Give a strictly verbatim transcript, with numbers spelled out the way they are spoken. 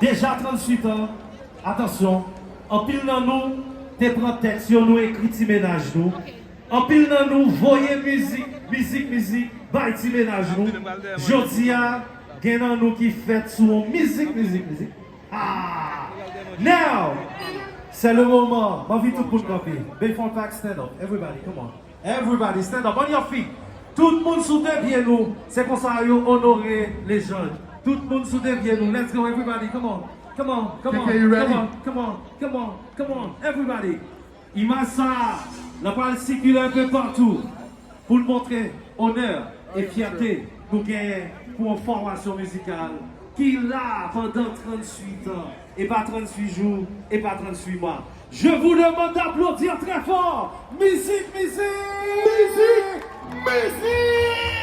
Deja tranntuit an, atansyon, anpil nan nou te pran tèks yo, nou ekri ti mennaj nou. Anpil nan nou voye mizik, mizik, mizik, bay ti mennaj nou. Jodi a, gen nan nou ki fèt sou yon mizik, mizik, mizik. Ah! Now, c'est le moment. M anvi tout moun kanpe. Bay fon pak, stand up. Everybody, come on. Everybody, stand up on your feet. Tout moun sou de pye nou. Se konsa yo onore lejann. Tout moun sou de pye nou. Let's go, everybody. Come on. Come on. Come on. K K, you ready? Come on. Come on. Come on. Come on. Everybody. Imaj sa a, l ap pral sikile enpe patou pou n montre onè e fyète nou genyen pou yon fòmasyon mizikal ki la pandan tranntuit an, e pa tranntuit jou, e pa tranntuit mwa. Je vous demande d'applaudir très fort. Mizik, mizik! Mizik! Mizik!